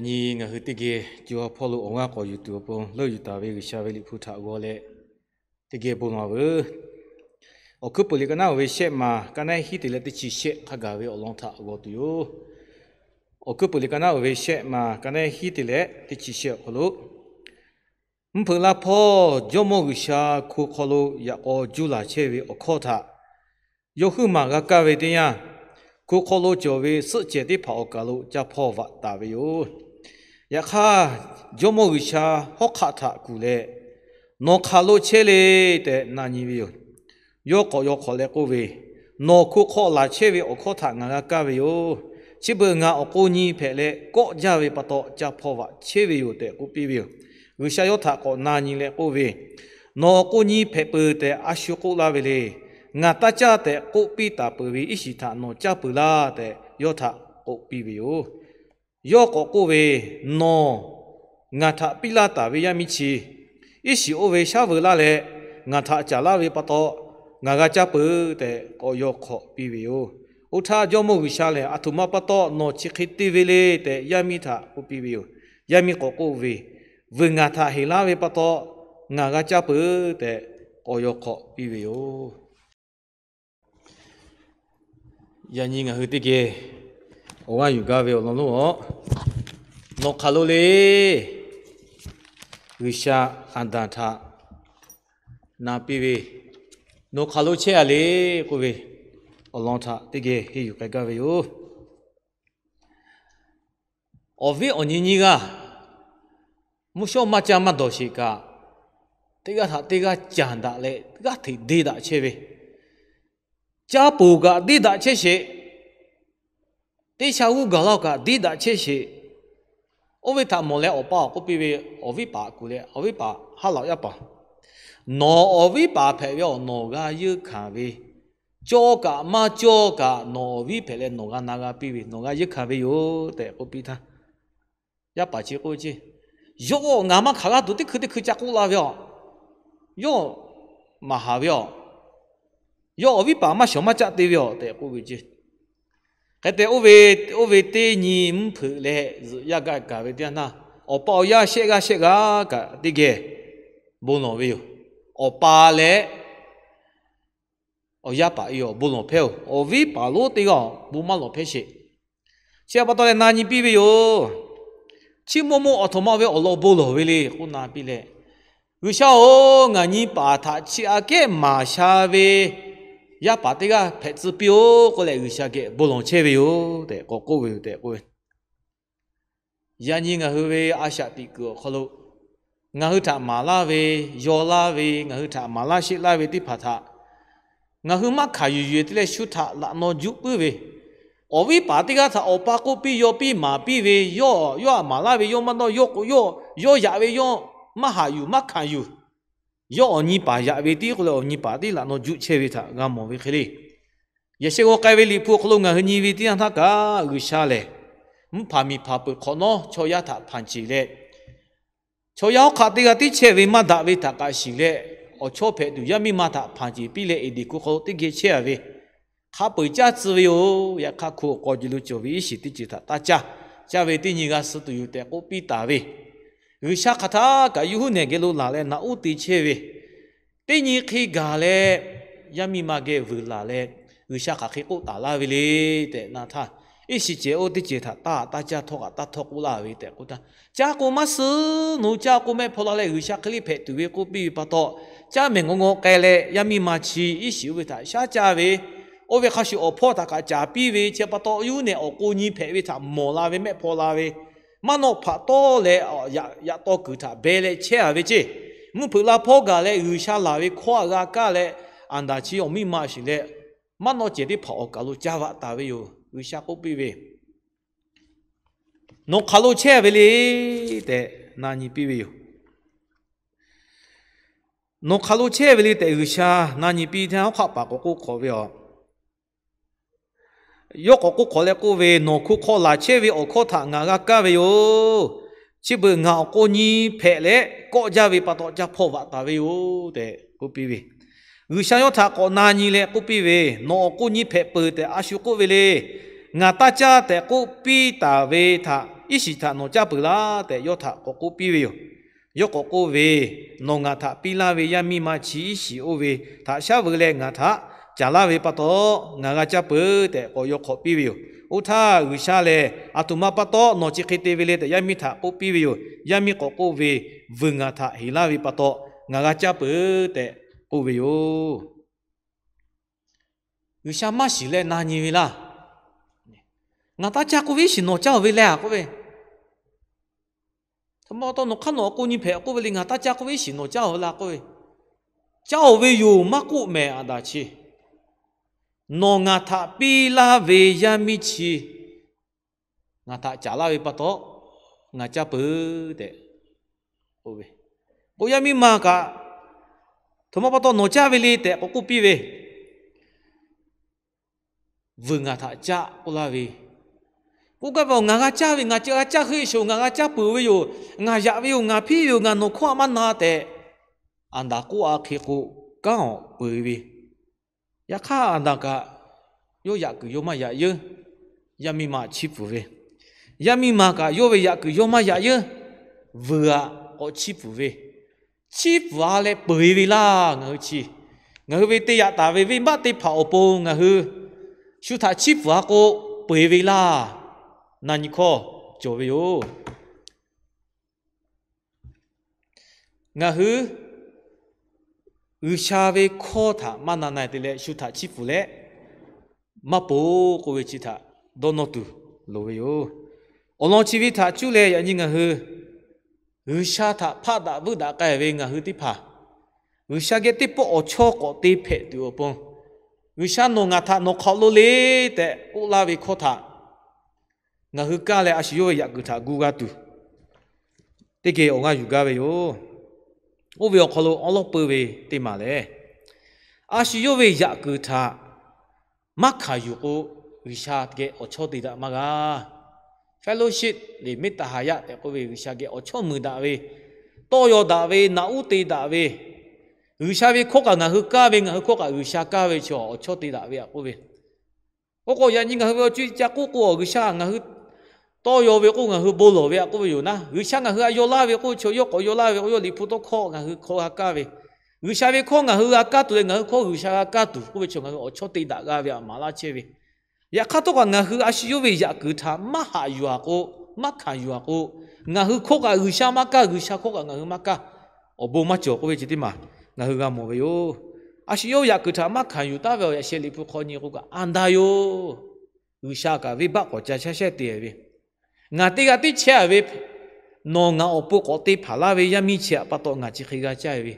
Yaꞈ nyi ngaˬ hui teˇ geh co ha hpawˇ lo awˬ g'aˇ k'awꞈ yuˬ tuˬ awˬ pon leuˆ yuˬ taˍ ve G'uiˬsha ve Liꞈ hpu htaꞈ g'aw leh teˇ geh bon lawˬ veuˬ. Awˬ hkuiˉ peuˬ liꞈ ka naˉ oˍ ve shehˆ ma, ka naˉ hiˉ te leh teˇ chi shehˆ hk'a gaˬ ve awˬ lawn htaꞈ g'aw tuˬ yoˬ. Awˬ hkuiˉ peuˬ liꞈ ka naˉ oˍ ve shehˆ ma, ka naˉ hiˉ te leh teˇ chi shehˆ awˬ hk'aw lo, Mvuhˇ hpeuꞈ laˇ hpawˇ Jawˇmawˇ G'uiˬsha hko hk'aw lo yaꞈ k'aw juˇ laˬ chehˇ ve awˬ hkawˇ htaꞈ yawˇ huiˉ maˬ g'a kaˇ ve teˇ yanˇ, hko hk'aw lo cawˬ ve suhˆ cehˬ teˇ hpaˍ awˬ kaˬ lo ca hpawˇ vaꞈ taˍ ve yoˬ. Yaꞈ hk'aˇ, Jawˇmawˇ G'uiˬsha hawˉ hk'aˆ htaꞈ kuˬ leh, Nawˬ hk'aˬ lo chehˇ le tehꞈ na nyi ve yoˬ. Yawˇ k'awꞈ yaw hk'awꞈ leh k'oˆ ve, Nawˬ hko hk'aw laˬ chehˇ ve awˬ hkawˇ htaꞈ ngaˬ g'a kaˇ ve yoˬ. Chi beuꞈ ngaˬ awˬ k'o nyi hpehꞈ leh kawˆ jaˇ ve pa taw ca hpawˇ vaꞈ chehˇ ve yoˬ tehꞈ k'oˆ piˇ ve yoˬ. G'uiˬsha yawˇ htaꞈ k'awꞈ na nyi leh k'oˆ ve, Nawˬ awˬ k'o nyi hpehꞈ peuˬ tehꞈ a shu k'oˆ laˇ ve le. Ngaˬ taˇ caˇ tehꞈ k'oˆ piˇ taˍ peuˬ ve iˉ shiˍ htaꞈ nawˬ caˇ peuˬ laˇ tehꞈ yawˇ htaꞈ k'oˆ piˇ ve yoˬ. Yawˇ k'awꞈ k'oˆ ve, Nawˬ ngaˬ htaꞈ piˇ laˇ taˍ ve yaˇ miˇ chi, iˉ shiˍ oˇ ve shaˉ veuꞈ laˇ leh ngaˬ htaꞈ caˍ laˇ ve pa taw, ngaˬ g'a caˇ peuˬ tehꞈ k'awꞈ yaw hk'awꞈ piˇ ve yoˬ. Oˇ htaˇ Jawˇmawˇ G'uiˬsha lehˬ, Aˬ htoꞈ ma pa taw nawˬ chi hk'e te ve le tehꞈ yaˇ miˇ htaꞈ k'oˆ piˇ ve yoˬ. Yaˇ miˇ k'awꞈ k'oˆ ve, Vuiˬ ngaˬ htaꞈ heˍ laˇ ve pa taw, ngaˬ g'a caˇ peuˬ tehꞈ k'awꞈ yaw hk'awꞈ piˇ ve yoˬ. Yaꞈ nyi ngaˬ hui teˇ geh awˬ g'aˇ yuˬ gaˇ ve awˬ lawn lonˉ-aˬ, Nawˬ hk'aˬ lo le. G'uiˬsha Aˍdanˍ htaꞈ na piˇ ve, Nawˬ hk'aˬ lo chehˇ a le k'oˆ ve awˬ lawn htaꞈ teˇ geh henˇ yuˬ k'ai gaˇ ve yoˬ. Awˬ viˉ awˬ nyi nyiˇ g'aˇ mvuhˇ shawˉ maˇ caˇ maˇ dawˬ sheˍ kaꞈ, teˇ g'aˇ htaꞈ teˇ g'aˇ caˍ daꞈ leh g'aˇ hteꞈ deˇ daꞈ chehˇ ve, caˇ poˬ kaꞈ deˇ daꞈ chehˇ sheˍ. Teˇ sha g'uˇ gaˬ laˇ kaꞈ deˇ daꞈ chehˇ sheˍ. Oˇ ve htaꞈ mawˬ leh awˬ pa awˬ k'oˆ piˇ ve, awˬ viˉ paˍ kuˬ leh, Awˬ viˉ paˍ, ha laꞈ yaˇ paˍ, nawˬ awˬ viˉ paˍ hpehꞈ ve awˬ nawˬ g'a yeunˇ hkanˍ ve, cawˇ kaꞈ maˇ cawˇ kaꞈ nawˬ awˬ viˉ hpehꞈ leh nawˬ g'a na g'a piˇ ve, nawˬ g'a yeunˇ hkanˍ ve yoˬ tehꞈ k'oˆ piˇ htaˇ, yaˇ paˍ chi k'oˆ ve ceˇ, Yawˇ ngaˬ maˇ hkanˍ g'a tuˬ teˇ hkui teˇ hkui ca k'oˆ la ve aˬ. Yawˇ maˍ haˍ ve aˬ. Yawˇ awˬ viˉ paˍ maˇ shawˍ maˇ caˆ te ve aˬ tehꞈ k'oˆ ve ceˇ. Hk'e te oˇ ve teˇ nyi mvuhˇ hpeuꞈ leh zuhꞈ yaˇ gaˇ kaˬ ve teˇ yanˇ htaˇ, awˬ pa awˬ yaˇ shehˆ g'aˇ shehˆ g'aˇ kaꞈ teˇ geh bon lawˬ ve yoˬ. Awˬ pa leh awˬ yaˇ paˍ e awˬ bon lawˬ hpehˇ oˬ. Awˬ viˉ paˍ lonˉ teˇ g'aˇ bon maˇ lawˬ hpehˇ sheˍ. Chi pa taw leh na nyi piˇ ve yoˬ. Chiˇ mvuh mvuh awˬ htoꞈ ma ve awˬ lawn bon lawˬ ve le k'oˆ na piˇ leh, G'uiˬsha-oˬ, ngaˬ nyi paˍ htaꞈ chi aꞈ kehˉ maˍ sha ve yaˇ paˍ teˇ g'aˇ hpehꞈ tcuh piˇ-oˆ k'oˆ leh G'uiˬsha geh bon lawˬ chehˇ ve yoˬ tehꞈ k'awꞈ k'oˆ ve yoˬ tehꞈ k'oˆ ve. Yaꞈ nyi ngaˬ hui ve a shaꞈ teꞈ kuiˬ awˬ hk'aw lo ngaˬ hui htaꞈ maˍ laˇ ve, yaw laˇ ve, ngaˬ hui htaꞈ maˍ laˇ sheˆ laˇ ve teˇ hpaˍ htaꞈ ngaˬ hui maˇ hkanˍ yuˬ yuˬ te leh shu htaꞈ laꞈ naw juˆ puiˉ ve, awˬ viˉ paˍ teˇ g'aˇ htaꞈ awˬ pa k'oˆ piˇ yaw piˇ maˍ piˇ ve, yawˇ yawˇ htaꞈ maˍ laˇ ve yawˇ maˇ dawˇ, yawˇ k'o yawˇ yawˇ yaꞈ ve yawˇ maˇ haꞈ yuˬ maˇ hkanˍ yuˬ. Yawˇ awˬ nyi paˍ yaꞈ ve tiˉ k'oˆ leh awˬ nyi paˍ tiˉ laꞈ naw juˆ chehˇ ve htaꞈ g'a mawˬ ve hk'e le. Yaꞈ sheh g'aw k'ai ve Liꞈ hpu awˬ hk'aw lo ngaˬ hui nyi ve teˇ yanˇ htaˇ kaꞈ G'uiˬsha lehˬ, mvuhˇ hpaˍ miˬ hpaˍ peuˬ hk'awꞈ nawˉ chaw yaˇ htaꞈ hpanˍ ceˬ leh, chaw yaˇ hawˉ hk'aˆ teˇ g'aˇ tiˉ chehˇ ve maˇ daꞈ ve htaꞈ kaꞈ shiˍ leh, awˬ chawˇ hpehꞈ tuˬ yaˇ miˇ ma htaꞈ hpanˍ ceˬ piˇ leh Eˍdenˍ hkuˇ hk'aw lo teˇ geh chehˇ a ve, hk'a peu-eˬ caˇ tcuh ve yoˬ. Yaꞈ hk'aˇ hko awˬ k'aw ji lo cawˬ ve iˉ shiˍ teˇ ceuˬ htaꞈ taˇ caˇ, caˇ ve teˇ nyi g'a suh tuˬ yoˬ tehꞈ k'oˆ piˇ taˍ ve, G'uiˬsha hk'aˬ htaˇ kaꞈ yawˇ huˉ nehˬ geh lo laˬ leh naꞈ uˉ te chehˇ ve, teˇ nyi hk'e gaˬ leh yaˇ miˇ ma geh vuiˬ laˬ leh, G'uiˬsha hk'aˬ hk'e k'oˆ taˍ laˇ ve le tehꞈ na htaˇ, iˉ shiˍ cehˬ oˇ teˇ ceuˬ htaꞈ taˇ taˇ caˇ htawˇ kaꞈ taˇ htawˇ k'oˆ laˇ ve tehꞈ k'oˆ htaˇ, caˇ k'o maˇ suh, nawˬ hui caˇ k'o mehˆ hpaw la leh G'uiˬsha hk'e le hpehꞈ tuˬ ve k'oˆ piˇ ve pa taw, caˇ mehˍ ngawˬ ngawˬ k'ai leh yaˇ miˇ ma chi iˉ shiˍ oˇ ve htaꞈ shaˉ caˇ ve, oˇ ve hk'a shuˍ awˬ hpawˇ htaꞈ kaꞈ caˍ piˇ ve chi pa taw, yawˇ huˉ nehˬ awˬ k'o nyi hpehꞈ ve htaꞈ mawˬ la ve mehˆ hpaw la ve, maˇ nawˆ hpaꞈ tawˇ leh yaꞈ taw kuiˬ htaꞈ beh leh chehˇ a ve ceˇ. Mvuhˇ hpeuꞈ la hpawˇ gaˬ leh G'uiˬsha laˬ ve hkawˇ a g'a kaˇ leh, Aˍdanˍ chi awˬ miˇ ma shiˍ leh, maˇ nawˆ cehˬ teˇ hpaˍ awˬ kaˬ lo caˇ vaꞈ taˍ ve yoˬ. G'uiˬsha k'oˆ piˇ ve, Nawˬ hk'aˬ lo chehˇ ve le tehꞈ na nyi piˇ ve yoˬ. Nawˬ hk'aˬ lo chehˇ ve le tehꞈ G'uiˬsha na nyi piˇ htaˇ, hawˉ hk'aˆ paˍ k'awꞈ k'oˆ hk'awꞈ ve aˬ. Yawˇ k'awꞈ k'oˆ hk'awꞈ leh k'oˆ ve, Nawˬ hko hk'aw laˬ chehˇ ve awˬ hkawˇ htaꞈ ngaˬ g'a kaˇ ve yoˬ. Chi beuꞈ ngaˬ awˬ k'o nyi hpehꞈ leh kawˆ jaˇ ve pa taw ca hpawˇ vaꞈ taˍ ve yoˬ tehꞈ k'oˆ piˇ ve. G'uiˬsha yawˇ htaꞈ k'awꞈ na nyi leh k'oˆ piˇ ve, Nawˬ awˬ k'o nyi hpehꞈ peuˬ tehꞈ a shu k'oˆ ve le. Ngaˬ taˇ caˇ tehꞈ k'oˆ piˇ taˍ ve htaꞈ iˉ shiˍ htaꞈ nawˬ caˇ peuˬ laˇ tehꞈ yawˇ htaꞈ k'awꞈ k'oˆ piˇ ve yoˬ. Yawˇ k'awꞈ k'oˆ ve, Nawˬ ngaˬ htaꞈ piˇ laˇ ve yaˇ miˇ ma chi iˉ shiˍ oˇ ve htaꞈ shaˉ veuꞈ leh ngaˬ htaꞈ caˍ laˇ ve pa taw, ngaˬ g'a caˇ peuˬ tehꞈ k'awꞈ yaw hk'awꞈ piˇ ve yoˬ. Oˇ htaˇ G'uiˬsha lehˬ, Aˬ htoꞈ ma pa taw nawˬ chi hk'e te ve le tehꞈ yaˇ miˇ htaꞈ k'oˆ piˇ ve yoˬ. Yaˇ miˇ k'awꞈ k'oˆ ve, Vuiˬ ngaˬ htaꞈ heˍ laˇ ve pa taw, ngaˬ g'a caˇ peuˬ tehꞈ k'oˆ ve yoˬ. G'uiˬsha maˇ shiˍ leh na nyi ve laˇ. Ngaˬ taˇ caˇ k'oˆ ve, iˉ shiˍ nawˬ caˇ-oˬ ve leh a k'oˆ ve, Aˬ htoꞈ ma pa taw nawˬ hk'aˇ nawˬ awˬ k'o nyi hpehꞈ k'oˆ ve le, ngaˬ taˇ caˇ k'oˆ ve, iˉ shiˍ nawˬ caˇ-oˬ ve laˇ k'oˆ ve, Caˇ-oˬ ve yoˬ, maˇ k'oˆ mehˍ Aˍdanˍ chi. Nawˬ ngaˬ htaꞈ piˇ laˇ ve yaˇ miˇ chi ngaˬ htaꞈ caˍ laˇ ve pa taw, ngaˬ caˇ peuˬ tehꞈ k'oˆ ve. K'o yaˇ miˇ ma kaꞈ, Htoꞈ ma pa taw nawˬ caˇ ve le tehꞈ k'awꞈ k'oˆ piˇ ve, Vuiˬ ngaˬ htaꞈ caˇ k'oˆ laˇ ve. K'oˆ gaˇ ve, Ngaˬ g'a caˇ ve, ngaˬ g'a caˇ hk'e shoˍ, ngaˬ g'a caˇ peuˬ ve yoˬ, ngaˬ yaꞈ ve yoˬ, ngaˬ hpiˇ ve yoˬ, ngaˬ nawˬ hkawˇ a maˇ na tehꞈ, Aˍdanˍ k'oˆ a hk'e k'o, kanˉ awˬ peu eˬ ve. Yaꞈ hk'aˇ Aˍdanˍ kaꞈ, yawˇ yaꞈ kuiˬ yawˇ maˇ yaꞈ yeuˉ, yaˇ miˇ ma chiˇ pfuhˍ ve. Yaˇ miˇ ma kaꞈ yawˇ ve yaꞈ kuiˬ yawˇ maˇ yaꞈ yeuˉ, vuiˬ aꞈ k'awꞈ chiˇ pfuhˍ ve. Chiˇ pfuhˍ a leh peu eˬ ve laˇ. Ngaˬ hui chi, ngaˬ hui ve te yaꞈ taˍ ve venˇbaˆ teˇ hpaˍ awˬ pon ngaˬ hui shu htaꞈ chiˇ pfuhˍ a k'o, peu eˬ ve laˇ. Na nyi hkawˇ cawˬ ve yoˬ. Ngaˬ hui G'uiˬsha ve hkawˇ htaꞈ maˇ na na te leh shu htaꞈ chiˇ pfuhˍ leh maˇ poˬ k'oˆ ve chi htaꞈ dawˇ nawˇ tuˬ loˍ ve yoˬ. Awˬ lawn chi ve htaꞈ cuˇ leh yaꞈ nyi ngaˬ hui G'uiˬsha htaꞈ hpaˆ daꞈ vuiˇ daꞈ k'ai ve ngaˬ hui teˇ hpaˍ, G'uiˬsha geh teˇ pawˆ awˬ chawˇ k'awꞈ te hpehꞈ tuˬ awˬ pon, G'uiˬsha nawˬ ngaˬ htaꞈ nawˬ hk'awꞈ lo le tehꞈ k'oˆ laˇ ve hkawˇ htaꞈ ngaˬ hui kaˇ leh a shu yawˇ ve yaꞈ kuiˬ htaꞈ gu g'a tuˬ, teˇ geh awˬ g'aˇ yuˬ gaˇ ve yoˬ. Oˇ ve awˬ hk'aw lo awˉ lawˉ peu ve teˇ maˬ lehˬ, a shu yawˇ ve yaꞈ kuiˬ htaꞈ maˇ hkanˍ yuˬ k'o, G'uiˬsha geh awˬ chawˇ te daꞈ maˇ g'a. Fellowship leh မေတ္တာဟာရ tehꞈ k'oˆ ve G'uiˬsha geh awˬ chawˇ muiˬ daꞈ ve, tawˇ yaw daꞈ ve, naꞈ uˉ te daꞈ ve, G'uiˬsha ve hkawˇ kaꞈ ngaˬ hui kaˇ ve, ngaˬ hui hkawˇ kaꞈ G'uiˬsha kaˇ ve chaw awˬ chawˇ te daꞈ ve a k'oˆ ve. Oˇ k'o yaꞈ nyi ngaˬ hui ve awˬ co ca k'oˆ k'o, G'uiˬsha ngaˬ hui tawˇ yaw ve k'oˆ ngaˬ hui bon lawˬ ve a k'oˆ ve yoˬ naˉ. G'uiˬsha ngaˬ hui a yaw laˇ ve k'oˆ ve chaw yawˇ k'awꞈ yaw laˇ ve k'o, yawˇ Liꞈ hpu tawˇ hkawˇ ngaˬ hui hk'aw g'a kaˇ ve, G'uiˬsha ve hkawˇ ngaˬ hui g'a kaˇ tuˬ leh ngaˬ hui hkawˇ G'uiˬsha g'a kaˇ tuˬ k'oˆ ve chaw ngaˬ hui awˬ chawˇ te daꞈ g'a ve a maˍ laˇ chehˇ ve. Yaꞈ hk'aˇ htawˇ kaꞈ ngaˬ hui a shu yawˇ ve yaꞈ kuiˬ htaꞈ maˇ haꞈ yuˬ a k'o, maˇ hkanˍ yuˬ a k'o, ngaˬ hui hkawˇ kaꞈ G'uiˬsha maˇ kaˇ, G'uiˬsha hkawˇ kaꞈ ngaˬ hui maˇ kaˇ, awˬ bon maˇ cawˬ k'oˆ ve chi teˇ maˬ ngaˬ hui g'a mawˬ ve yoˬ. A shu yawˇ ve yaꞈ kuiˬ htaꞈ maˇ hkanˍ yuˬ taˉ ve awˬ yaꞈ sheh Liꞈ hpu hk'aw nyi k'o kaꞈ, Aˍdanˍ yoˬ. G'uiˬsha kaꞈ venˇbaˆ k'awꞈ ca shaˉ shehˇ te ve, Ngaˬ teˇ g'aˇ tiˉ chehˇ a ve, nawˬ ngaˬ awˬ pon k'awꞈ te hpanˍ laˇ ve yaˇ miˇ chi htaꞈ pa taw ngaˬ chi hk'e g'a caˇ ve.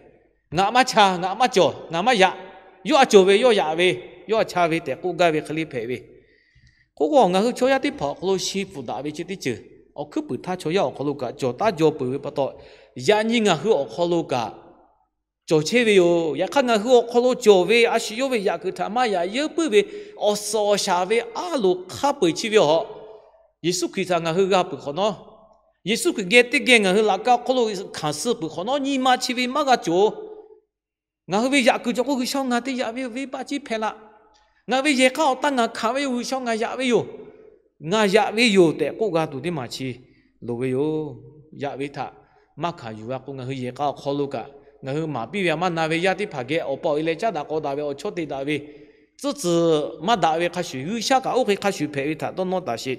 Ngaˬ maˇ cha, ngaˬ maˇ cawˬ, ngaˬ maˇ yaꞈ, yawˇ a cawˬ ve yawˇ yaꞈ ve, yawˇ a cha ve tehꞈ k'oˆ gaˇ ve hk'e le hpehꞈ ve. K'oˆ k'o, ngaˬ hui chaw yaˇ teˇ hpaˍ awˬ hk'aw lo shi pfuhˍ daꞈ ve chi teˇ ceuˬ, awˬ hkuiˉ puiˍ htaˇ chaw yaˇ awˬ hk'aw lo kaꞈ cawˬ taˉ jaw peuˬ ve pa taw, yaꞈ nyi ngaˬ hui awˬ hk'aw lo kaꞈ cawˬ chehˇ ve yoˬ. Yaꞈ hk'aˇ ngaˬ hui awˬ hk'aw lo cawˬ ve a shu yawˇ ve yaꞈ kuiˬ htaꞈ maˇ yaꞈ yeuˉ puiˉ ve awˬ suhˍ awˬ shaˍ ve a loˍ hk'a peu-eˬ chi ve awˬ, Yeˍsuˆ Hkriꞈ htaꞈ ngaˬ hui g'a peuˬ hk'awꞈ nawˉ, Yeˍsuˆ Hkriꞈ geh teˇ geh ngaˬ hui laꞈ ka awˬ hk'aw lo hkanˍ suh peuˬ hk'awꞈ nawˉ, nyi ma chi ve maˇ g'a cawˬ. Ngaˬ hui ve yaꞈ kuiˬ cawˬ k'o, G'uiˬsha ngaˬ te yaꞈ ve venˇbaˆ ciˉ hpehꞈ laꞈ. Ngaˬ ve yehˬ k'a awˬ taˇ ngaˬ hkanˍ ve yoˬ, G'uiˬsha ngaˬ yaꞈ ve yoˬ. Ngaˬ yaꞈ ve yoˬ tehꞈ k'oˆ g'a tuˬ teˇ maˬ chi loˍ ve yoˬ. Yaꞈ ve htaꞈ maˇ hkanˍ yuˬ g'a k'o, ngaˬ hui yehˬ k'a awˬ hk'aw lo kaꞈ, ngaˬ hui maˍ piˇ ve a maˇ na ve yaˇ teˇ hpaˍ geh awˬ pa awˬ e leh caˉ daꞈ k'aw daꞈ ve awˬ chawˇ te daꞈ ve, tcuhˉ tcuhˍ maˇ daꞈ ve hk'a shuˍ, G'uiˬsha kaꞈ oˇ hk'e hk'a shuˍ hpehꞈ ve htaꞈ dawˇ nawˇ taˍ sheˍ.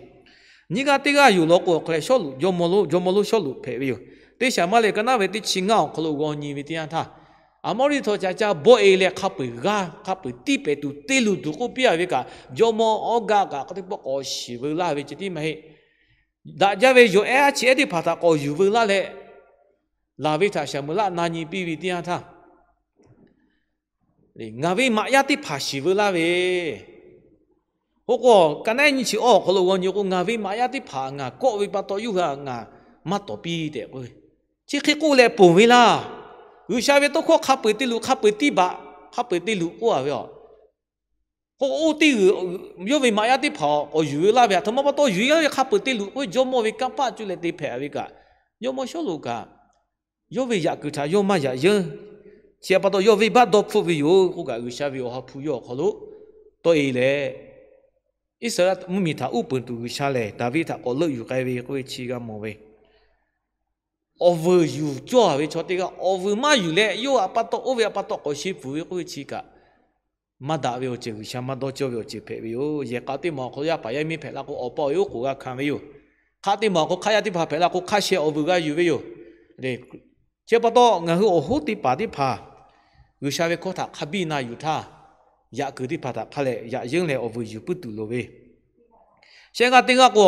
Nyiˇ g'aˇ teˇ g'aˇ yuˬ law k'o, awˬ hk'aw leh Sawˉluꞈ, jawˇmawˇ lonˉ Sawˉluꞈ hpehꞈ ve yoˬ. Teˇ Shaˍmuˍaˍlehnˍ ka naˉ ve teˇ chi ngaˇ awˬ hk'aw lo g'aw nyi ve teˇ yanˇ htaˇ, Aˍmawˇriˆ htawˇ ca ca bawˆ e leh hk'a peu-eˬ g'aˇ, hk'a peu-eˬ tiˇ pehˍ tuˬ te luˬ tuˬ k'oˆ piˇ a ve kaꞈ, jawˇmawˇ Awˉgaˆ kaꞈ hk'aˬ teˇ pawˆ k'awꞈ shiˍ veu laˇ ve ceh tiˉ maˇ heˆ. Daꞈ jaˇ ve yawˬ ehˉ a chi ehˉ teˇ hpaˍ htaꞈ k'awꞈ yuˬ veu laˇ leh, laˬ ve htaꞈ Shaˍmuˍlaˆ na nyi piˇ ve teˇ yanˇ htaˇ, ngaˬ ve maꞈ yaˇ teˇ hpaˍ shiˍ veu laˇ ve, k'oˆ k'o, ka naˉ nyi chi awˬ hk'aw lo g'aw nyi k'o, ngaˬ ve maꞈ yaˇ teˇ hpaˍ ngaˬ kawˆ ve pa taw yawˇ hui htaꞈ ngaˬ maˇ tawˍ piˇ tehꞈ k'oˆ ve. Chi hk'e k'oˆ leh ponˬ ve laˇ. G'uiˬsha ve tawˇ hkawˇ hk'a peu-eˬ te luˬ, hk'a peu-eˬ tiˇ baꞈ, hk'a peu-eˬ te luˬ k'oˆ a ve a. K'o, oˇ teˇ g'uiˬ yawˇ ve maꞈ yaˇ teˇ hpaˍ k'awꞈ yuˬ veu laˇ ve, aˬ htoꞈ ma pa taw yuˬ laˇ ve hk'a peu-eˬ te luˬ k'oˆ ve, jawˇmawˇ ve kanˇ paˆ cuˇ leh te hpehꞈ ve kaꞈ, jawˇmawˇ Sawˉluꞈ kaꞈ yawˇ ve yaꞈ kuiˬ htaꞈ yawˇ maˇ yaꞈ yeuˉ. Chi htaꞈ pa taw yawˇ venˇbaˆ dawˇ hpfuhˆ ve yoˬ k'oˆ kaꞈ, G'uiˬsha ve awˬ ha hpu yawˇ awˬ hk'aw lo tawˆ e leh, Iˉsaˍreˍlaˆ mvuhˇmiˬ htaꞈ uˉ peunˍ tuˬ G'uiˬsha lehˬ, Daˍviˆ htaꞈ k'awꞈ leuˆ yuˬ k'ai ve k'oˆ ve chi g'a mawˬ ve. Awˬ vuiˬ yuˬ cawˇ ve chaw teˇ g'aˇ awˬ vuiˬ maˇ yuˬ leh, yawˇ htaꞈ pa taw oˇ ve htaꞈ pa taw k'awꞈ shi pfuhˍ ve k'oˆ ve chi kaꞈ, maˇ daꞈ ve awˬ ceuˬ, G'uiˬsha maˇ dawˇ cawˇ ve awˬ ceuˬ hpehꞈ ve yoˬ. Yehˬ k'a teˇ maˬ awˬ hk'aw lo yaˇ paˍ yaˇ miˇ hpehꞈ la k'o, awˬ pa awˬ e oˉ k'oˍ g'a hkanˍ ve yoˬ. Hk'aˆ teˇ maˬ awˬ hk'aw lo hk'aˆ yaˇ teˇ hpaˍ hpehꞈ la k'o, hk'aˆ sheh awˬ vuiˬ g'a yuˬ ve yoˬ. Chi pa taw ngaˬ hui awˬ hoˉ teˇ paˍ teˇ hpaˍ G'uiˬsha ve hkawˇ htaꞈ hk'a biˇ na yuˬ htaˇ, yaꞈ kuiˬ teˇ hpaˍ htaꞈ hk'a leh yaꞈ yeunˇ leh awˬ vuiˬ yuˬ puiˉ tuˬ loˍ ve. Shehˆ g'aˇ teˇ g'aˇ k'o,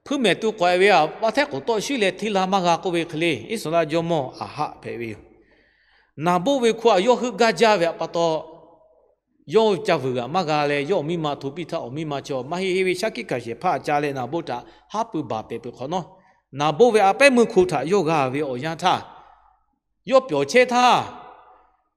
hpuiˇ mehˍ tu k'awꞈ e ve, vaˇ htehˉ k'oˍ tawˆ shuˉ leh hteˇ la maˇ g'a k'oˆ ve hk'e le, Iˉsaˍreˍlaˆ jawˇmawˇ Aˍhaˆ hpehꞈ ve yoˬ. Naˍboˆ ve hku aꞈ yawˇ heuˆ gaˇ jaˇ ve htaꞈ pa taw, yawˇ ca vuiˬ g'aꞈ maˇ g'a leh, yawˇ awˬ miˇ ma hto piˇ htaˇ, awˬ miˇ ma chi maˇ heˆ heˆ ve shaˉ hkiˆ hkanˍ shehˍ hpaˇ ca leh naˍboˆ htaꞈ haˉ pui baˬ pehˍ peuˬ hk'awꞈ nawˉ, naˍboˆ ve a pehˉ meuˇ hko htaꞈ yawˇ g'a ve awˬ yanˇ htaˇ, yawˇ pyawˬ chehˇ htaˇ,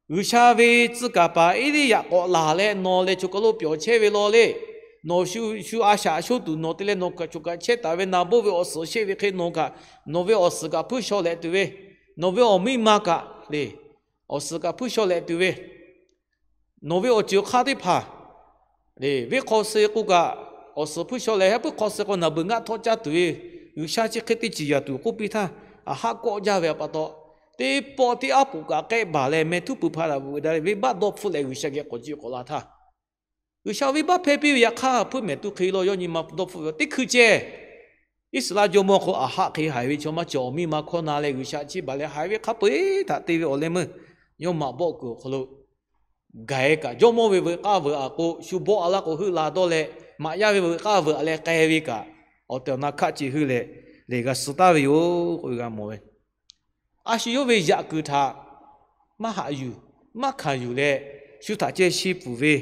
G'uiˬsha ve tcuh kaˍ paˍ Eˇliˇyaꞈ k'awꞈ laˬ leh, nawˬ lehˬ choˬ kaˬ lo pyawˬ chehˇ ve law le. Nawˬ shu a shaꞈ shoˉ tuˬ nawˬ te leh nawˬ kaꞈ choˬ kaꞈ chehˇ taˍ ve naˍboˆ ve awˬ suhˍ sheˆ ve hk'e nawˬ kaꞈ, nawˬ ve awˬ suhˍ kaꞈ hpuiˇ shaw leh tuˬ ve, nawˬ ve awˬ miˇ ma kaꞈ le, awˬ suhˍ kaꞈ hpuiˇ shaw leh tuˬ ve, nawˬ ve awˬ ceuˬ hk'aˇ teˇ hpaˍ le, venˇ hk'aw suh k'o kaꞈ, awˬ suhˍ hpuiˇ shaw leh ha puiˉ hk'aw suh k'o naˬ beuˬ ngaˆ htawˇ caˇ tuˬ ve, G'uiˬsha chi hk'e te ciˍ yaˍ tuˬ k'oˆ piˇ htaˇ, Aˍhaˆ kawˆ jaˇ ve htaꞈ pa taw, teˇ pawˆ teˇ aˉ poꞈ kaꞈ k'ehˆ baˬ leh meh htuˉ pui hpaˍ daꞈ vuꞈ daꞈ leh venˇbaˆ dawˇ hpfuhˆ leh G'uiˬsha geh k'awꞈ jiˆ k'awꞈ la htaˇ, G'uiˬsha venˇbaˆ hpehˇ piˇ ve yaꞈ hk'aˇ, hpuiˇ mehˍ tu hk'e law yawˇ nyi ma dawˇ hpfuhˆ ve teˇ hkui ceh, Iˉsaˍreˍlaˆ jawˇmawˇ hk'o Aˍhaˆ hk'e haiˬ ve chaw maˇ cawˬ. Awˬ miˇ ma hkawˇ na leh G'uiˬsha chiˇ baˬ leh haiˬ ve hk'a peu-eˬ htaꞈ te ve awˬ leh meuˇ yawˇ maꞈ bawˆ kuiˬ awˬ hk'aw lo gaˬ-e kaꞈ, jawˇmawˇ ve veuꞈ k'aˇ veuꞈ aꞈ k'o shu bawˆ a laˇ k'o heuˆ la dawˇ leh, maꞈ yaˇ ve veuꞈ k'aˇ veuꞈ aꞈ leh k'ai ve kaꞈ, awˬ tehˬ awˬ na hkaˆ ce heuˆ leh, lehˬ g'a suh taˍ ve yoˬ k'oˆ ve g'a mawˬ ve. A shu yawˇ ve yaꞈ kuiˬ htaꞈ maˇ haꞈ yuˬ, maˇ hkanˍ yuˬ leh, shu htaꞈ ceh shi pfuhˍ ve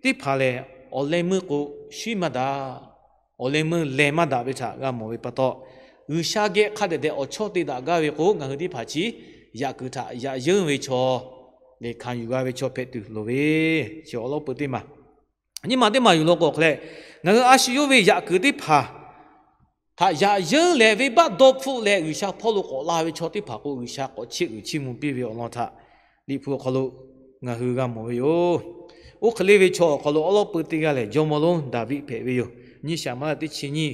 teˇ hpaˍ lehˬ, awˬ leh meuˇ k'o shuˉ maˇ daꞈ, awˬ leh meuˇ leh maˇ daꞈ ve htaꞈ g'a mawˬ ve pa taw, G'uiˬsha geh hk'a dehꞈ dehꞈ awˬ chawˇ te daꞈ gaˇ ve k'o, ngaˬ hui teˇ hpaˍ chi yaꞈ kuiˬ htaꞈ yaꞈ yeunˇ ve chaw lehˬ, hkanˍ yuˬ g'a ve chaw hpehꞈ tuˬ loˍ ve, chi awˬ lawn peu teˇ maˬ. Nyiˇ maˬ teˇ maˬ yuˬ law k'o hk'e leh, ngaˬ hui a shu yawˇ ve yaꞈ kuiˬ teˇ hpaˍ htaꞈ yaꞈ yeunˇ leh venˇbaˆ dawˇ hpfuhˆ leh G'uiˬsha hpawˇ lo k'awꞈ la ve chaw teˇ hpaˍ k'o, G'uiˬsha k'awꞈ chiˇ uiˍ chiˇ mvuh piˇ ve awˬ lawn htaꞈ Liꞈ hpu awˬ hk'aw lo ngaˬ hui g'a mawˬ ve yoˬ. Oˇ hk'e le ve chaw awˬ hk'aw lo awˉ lawˉ peu teˇ g'aˇ lehˬ, jawˇmawˇ lonˉ Daˍviˆ hpehꞈ ve yoˬ. Nyiˇ Saˍmo-eˍlaˆ teˇ chi nyiˇ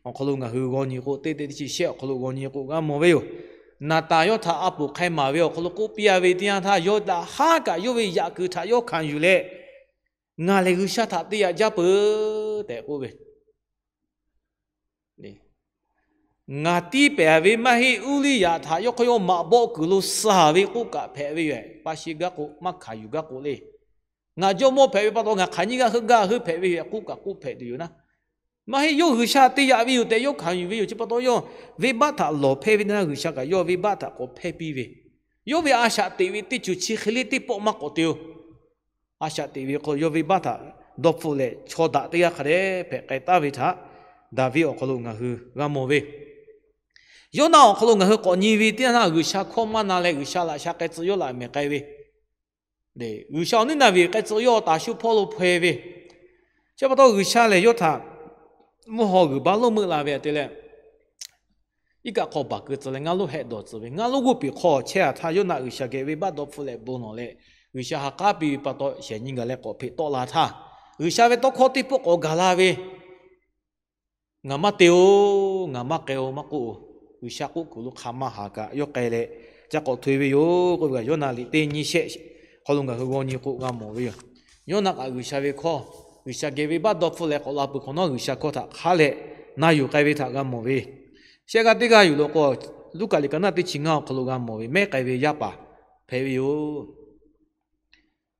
awˬ hk'aw lo ngaˬ hui g'aw nyi k'o, teˇ teˇ teˇ chi shehˆ awˬ hk'aw lo g'aw nyi k'o g'a mawˬ ve yoˬ. Naˍtanˍ yawˇ htaꞈ a poˍ hk'ai maˍ ve awˬ hk'aw lo k'oˆ piˇ a ve teˇ yanˇ htaˇ, yawˇ daꞈ haˉ kaꞈ yawˇ ve yaꞈ kuiˬ htaꞈ yawˇ hkanˍ yuˬ leh, Ngaˬ lehˬ G'uiˬsha htaꞈ te yaꞈ jaˇ peuˬ tehꞈ k'oˆ ve, Ngaˬ tiˇ pehˍ ve maˇ heˆ. Uˇliˇyaꞈ htaꞈ yawˇ hk'aw yawˇ maꞈ bawˆ kuiˬ lo suh ve k'oˆ kaꞈ hpehꞈ ve yoˬ. Pa shi gaˇ k'o maˇ hkanˍ yuˬ gaˇ k'o le. Ngaˬ jawˇmawˇ hpehꞈ ve pa taw ngaˬ hk'aˬ nyiˇ g'aˇ heuˆ gaˇ heuˆ hpehꞈ ve yoˬ k'oˆ kaꞈ k'oˆ hpehꞈ tuˬ yoˬ naˉ. Maˇ heˆ, yawˇ G'uiˬsha te yaꞈ ve yoˬ tehꞈ yawˇ hkanˍ yuˬ ve yoˬ. Chi pa taw yawˇ venˇbaˆ htaꞈ lawˬ hpehˇ ve teˇ naˇ G'uiˬsha kaꞈ yawˇ venˇbaˆ htaꞈ k'awꞈ hpehˇ piˇ ve, yawˇ ve a shaꞈ teꞈ ve teˇ ceuˬ chi hk'e le teˇ pawˆ maˇ k'awꞈ te-o. A shaꞈ teꞈ ve hk'aw yawˇ venˇbaˆ htaꞈ dawˇ hpfuhˆ leh chaw daꞈ teˇ g'aˇ hk'a dehꞈ hpehꞈ k'ai taˍ ve htaꞈ Daˍviˆ awˬ hk'aw lo ngaˬ hui g'a mawˬ ve. Yoˇnaˆ awˬ hk'aw lo ngaˬ hui k'awꞈ nyi ve teˇ yanˇ htaˇ, G'uiˬsha hkawˇ maˇ na leh G'uiˬsha laꞈ sha k'ai tcuh yawˇ laꞈ mehˍ k'ai ve, G'uiˬsha awˬ Niˇnaˍveˍ k'ai tcuh yawˇ taˍ shu hpawˇ lo hpaw-e ve, chi pa taw G'uiˬsha lehˬ yawˇ htaꞈ mvuhˇ haw g'uiˬ baˆ lonˉ meuˆ la ve hk'e te leh, iˉ kaˆ hk'aw baˬ keu tcuh leh ngaˇ lonˉ hehˆ dawˬ tcuh ve, ngaˇ lonˉ g'oˇ peˬ hk'aw chehˇ a htaˇ, Yoˇnaˆ G'uiˬsha geh venˇbaˆ dawˇ hpfuhˆ leh bon lawˬ leh, G'uiˬsha ha k'aˉ piˇ ve pa taw shehˍ nyi gaˬ leh k'awꞈ hpeꞈ tawˆ la htaˇ, G'uiˬsha ve tawˇ hkawˇ teˇ pawˆ k'awꞈ gaˬ la ve, Ngaˬ maˇ te-o, ngaˬ maˇ k'ai-o maˇ k'oˆ-o. G'uiˬsha k'oˆ kuiˬ lo hk'a maˇ haˍ kaꞈ yawˇ k'ai leh, ca k'awꞈ hto-e ve yoˬ k'oˆ ve kaꞈ, Yoˇnaˆ liꞈ teˇ nyiˇ shehˆ hk'aw lo ngaˬ hui g'aw nyi k'o g'a mawˬ ve yoˬ. Yoˇnaˆ kaꞈ G'uiˬsha ve hkawˇ, G'uiˬsha geh venˇbaˆ dawˇ hpfuhˆ leh k'awꞈ la peuˬ hk'awꞈ nawˉ, G'uiˬsha hkawˇ htaꞈ hk'a leh na yuˬ k'ai ve htaꞈ g'a mawˬ ve. Shehˆ g'aˇ teˇ g'aˇ yuˬ law k'o, Luˉkaꞈ liꞈ ka naˆ teˇ chi ngaˇ awˬ hk'aw lo g'a mawˬ ve, mehˉ k'ai ve yaˇ paˍ hpehꞈ ve yoˬ.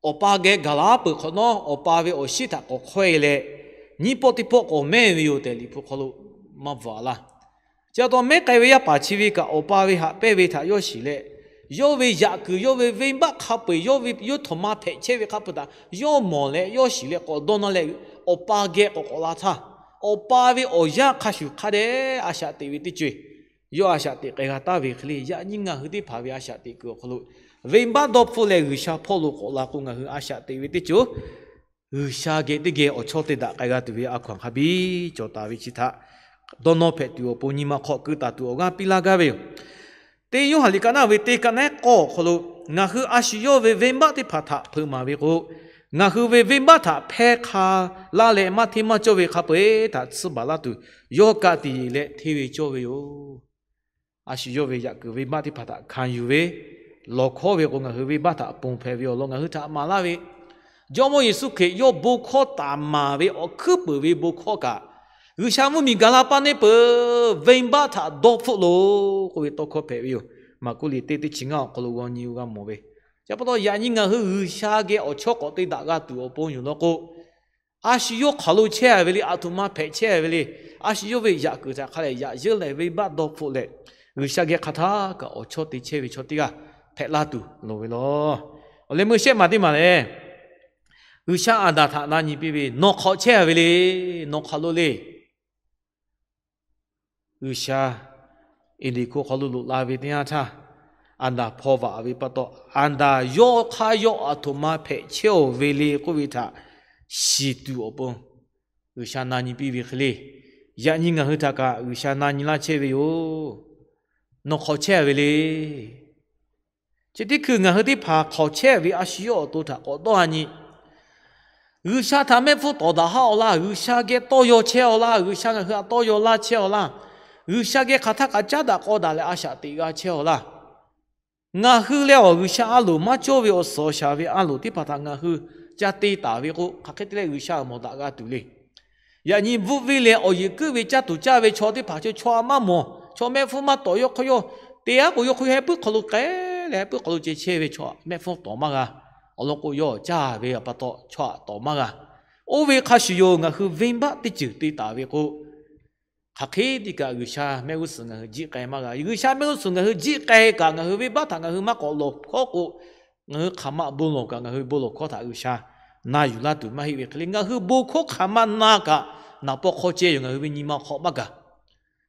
Awˬ pa geh gaˬ la peuˬ hk'awꞈ nawˉ, awˬ pa ve awˬ shiˉ htaꞈ k'awꞈ hk'awehˇ leh, nyiˇ pawˆ teˇ pawˆ k'awꞈ mehˉ ve yoˬ tehꞈ Liꞈ hpu hk'aw lo maˇ bvuhꞈ a laˇ. Chi pa taw mehˉ k'ai ve yaˇ paˍ chi ve kaꞈ, awˬ pa ve haꞈ pehnˇ ve htaꞈ yawˇ shiˍ leh, yawˇ ve yaꞈ kuiˬ, yawˇ ve venˇbaˆ hk'a peu-eˬ, yawˇ ve yawˇ htaꞈ maˇ hpehꞈ chehˇ ve hk'a peu-eˬ htaꞈ yawˇ mawˬ leh yawˇ shiˍ leh k'awꞈ dawˇ nawˇ leh, awˬ pa geh k'awꞈ k'awꞈ la htaˇ, awˬ pa ve awˬ yanˇ hk'a shuˍ hk'a dehꞈ a shaꞈ teꞈ ve teˇ ceuˬ yawˇ a shaꞈ teꞈ k'ai g'a taˍ ve hk'e le, yaꞈ nyi ngaˬ hui teˇ hpaˍ ve a shaꞈ teꞈ kuiˬ awˬ hk'aw lo, venˇbaˆ dawˇ hpfuhˆ leh G'uiˬsha hpawˇ lo k'awꞈ la k'o, ngaˬ hui a shaꞈ teꞈ ve teˇ ceuˬ G'uiˬsha geh teˇ geh awˬ chawˇ te daꞈ k'ai g'a tuˬ ve a hkaw-anˬ hk'a biˇ cawˬ taˍ ve chi htaꞈ dawˇ nawˇ hpehꞈ tuˬ awˬ pon nyi ma hk'aw keu taˍ tuˬ awˬ g'aˇ piˇ laˇ gaˇ ve yoˬ. Teˇ Yoˇhanˬ liꞈ ka naˆ ve teˇ ka naˆ k'awˇ awˬ hk'aw lo, ngaˬ hui a shu yawˇ ve venˇbaˆ teˇ hpaˍ htaꞈ hpeuꞈ maˍ ve k'o, Ngaˬ hui ve venˇbaˆ htaꞈ hpehˇ hk'a laˇ leh maˇ hteˇ maˇ cawˇ ve hk'a peu-eˬ htaꞈ tsuhˇ baˬ laˇ tuˬ, yawˇ ka tiꞈ yeˬ leh hteˇ ve cawˇ ve yoˬ. A shu yawˇ ve yaꞈ kuiˬ venˇbaˆ teˇ hpaˍ htaꞈ hkanˍ yuˬ ve, lawˬ hkawˉ ve k'o, ngaˬ hui venˇbaˆ htaꞈ ponˬ hpehꞈ ve awˬ lawn ngaˬ hui htaꞈ maˍ laˇ ve, Jawˇmawˇ Yeˍsuˆ Hkriꞈ yawˇ bon hkawˇ taˍ maˍ ve awˬ hkuiˉ peuˬ ve bon hkawˇ kaꞈ, G'uiˬsha mvuhˇmiˬ gaˬ la paˇ neˇ peuˬ, venˇbaˆ htaꞈ dawˇ hpfuhˆ loˬ k'oˆ ve tawˇ hkawˇ hpehꞈ ve yoˬ. Maˍkuˆ liꞈ teˇ teˇ chi ngaˇ awˬ hk'aw lo g'aw nyi g'a mawˬ ve. Chi pa taw yaꞈ nyi ngaˬ hui G'uiˬsha geh awˬ chawˇ k'awꞈ te daꞈ g'a tuˬ awˬ pon yoˬ law k'o, a shu yawˇ hk'aˬ lo chehˇ ve le, aˬ htoꞈ ma hpehꞈ chehˇ ve le, a shu yawˇ ve yaꞈ kuiˬ htaꞈ hk'a lehˬ yaꞈ yeunˇ leh venˇbaˆ dawˇ hpfuhˆ leh, G'uiˬsha geh hk'aˬ htaˇ kaꞈ awˬ chawˇ te chehˇ ve chaw teˇ g'aˇ hpehꞈ laˇ tuˬ loˍ ve law. Awˬ leh meuˇ shehˆ maˬ teˇ maˬ lehˬ, G'uiˬsha Aˍdanˍ htaꞈ na nyi piˇ ve, Nawˬ hk'awꞈ chehˇ ve le, nawˬ hk'aˬ lo le. G'uiˬsha Eˍdenˍ hko hk'aw lo loꞈ la ve teˇ yanˇ htaˇ, Aˍdanˍ hpaw vaꞈ ve pa taw, Aˍdanˍ yawˇ hk'aˇ yawˇ aˬ htoꞈ ma hpehꞈ chehˇ-oˬ ve le k'oˆ ve htaꞈ shiˍ tuˬ awˬ pon G'uiˬsha na nyi piˇ ve hk'e le, yaꞈ nyi ngaˬ hui htaꞈ kaꞈ G'uiˬsha na nyi laˇ chehˇ ve yoˬ. Nawˬ hk'awꞈ chehˇ ve le. Chi teˇ hkui ngaˬ hui teˇ hpaˍ hk'awꞈ chehˇ ve a shu yawˇ awˬ to htaꞈ k'awꞈ dawˇ a nyi. G'uiˬsha htaꞈ mehˆ hpfuhˇ tawˍ daꞈ haˉ-aw laˇ, G'uiˬsha geh tawˇ yaw chehˇ-aw laˇ, G'uiˬsha ngaˬ hui htaꞈ tawˇ yaw laˇ chehˇ-aw laˇ, G'uiˬsha geh hk'aˬ htaˇ kaꞈ caˉ daꞈ k'aw daꞈ leh a shaꞈ teꞈ g'a chehˇ-aw laˇ. Ngaˬ hui leh awˬ G'uiˬsha a loˍ maˇ cawˇ ve awˬ suhˍ awˬ shaˍ ve a loˍ teˇ hpaˍ htaꞈ ngaˬ hui ca te taˍ ve k'o, hk'aˬ hk'e te leh G'uiˬsha mawˬ daꞈ g'a tuˬ le. Yaꞈ nyi bvuhˆ venˇ leh awˬ yeˬ kuiˉ ve caˇ tuˬ caˇ ve chaw teˇ hpaˍ chaw chaw a maˇ mawˬ, chaw mehˆ hpfuhˇ maˇ tawˍ, yawˇ hk'aˇ yawˇ te aˉ k'o, yawˇ hk'aˇ yawˇ heh puiˉ hk'aw lo k'ai leh heh puiˉ hk'aw lo ceh chehˇ ve chaw mehˆ hpfuhˇ tawˍ maˇ g'a. Awˬ lawn k'o, yawˇ caˇ ve pa taw chaw aꞈ tawˍ maˇ g'a. Oˇ ve hk'a shuˍ yoˬ, ngaˬ hui venˇbaˆ teˇ ceuˬ te taˍ ve k'o, hk'aˬ hk'e te kaꞈ G'uiˬsha mehˆ g'uˇ suhˍ ngaˬ hui jiˆ k'ai maˇ g'a. G'uiˬsha mehˆ g'uˇ suhˍ ngaˬ hui jiˆ k'ai kaꞈ, ngaˬ hui venˇbaˆ htaꞈ ngaˬ hui maˇ k'awꞈ lawˬ hkawˉ k'o, ngaˬ hui hk'aˬ ma bon lawˬ kaꞈ ngaˬ hui bon lawˬ hkawˉ htaꞈ G'uiˬsha na yuˬ laˇ tuˬ maˇ heˆ ve hk'e le, ngaˬ hui bon hkawˉ hk'aˬ ma na kaꞈ, naˍ paw hk'aw ceh yoˬ, ngaˬ hui ve nyi ma hk'aw maˇ gaˬ.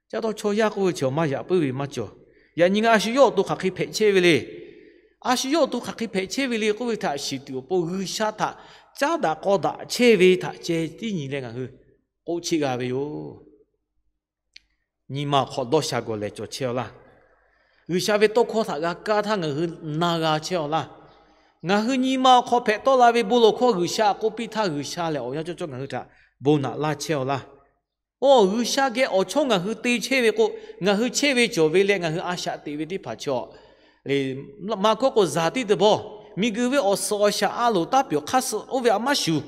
Chi pa taw chaw yaˇ k'oˆ ve chi maˇ yaꞈ puiˉ ve maˇ cawˬ. Yaꞈ nyi ngaˬ a shu yawˇ awˬ to hk'aˬ hk'e hpehꞈ chehˇ ve le. A shu yawˇ awˬ to hk'aˬ hk'e hpehꞈ chehˇ ve le k'oˆ ve htaꞈ shiˍ tuˬ awˬ pon G'uiˬsha htaꞈ caˉ daꞈ k'aw daꞈ chehˇ ve htaꞈ ceh tiˉ nyi leh ngaˬ hui k'oˆ cheˇ g'a ve yoˬ. Nyi ma awˬ hk'aw dawˇ sha gawˬ lehˬ cawˬ chehˇ-aw laˇ. G'uiˬsha ve tawˇ hkawˇ htaꞈ g'a kaˇ htaˇ ngaˬ hui na g'a chehˇ-aw laˇ. Ngaˬ hui nyi ma awˬ hk'aw hpehꞈ tawˆ la ve bon lawˬ hkawˇ G'uiˬsha a k'oˆ piˇ htaˇ, G'uiˬsha lehˬ awˬ yanˇ cawˇ cawˇ ngaˬ hui htaꞈ bon naꞈ laˇ chehˇ-aw laˇ. Oˇ, G'uiˬsha geh awˬ chawˇ ngaˬ hui te chehˇ ve k'o, ngaˬ hui chehˇ ve cawˬ ve leh ngaˬ hui a shaꞈ teꞈ ve teˇ hpaˍ chaw, maˇ hkawˇ k'o, zaˍ tiˉ teˇ bawˇ, miˬguiˬ ve awˬ suhˍ awˬ shaˍ a loˍ taˇ pyawˬ hk'aˇ suh oˇ ve a maˇ shuˍ.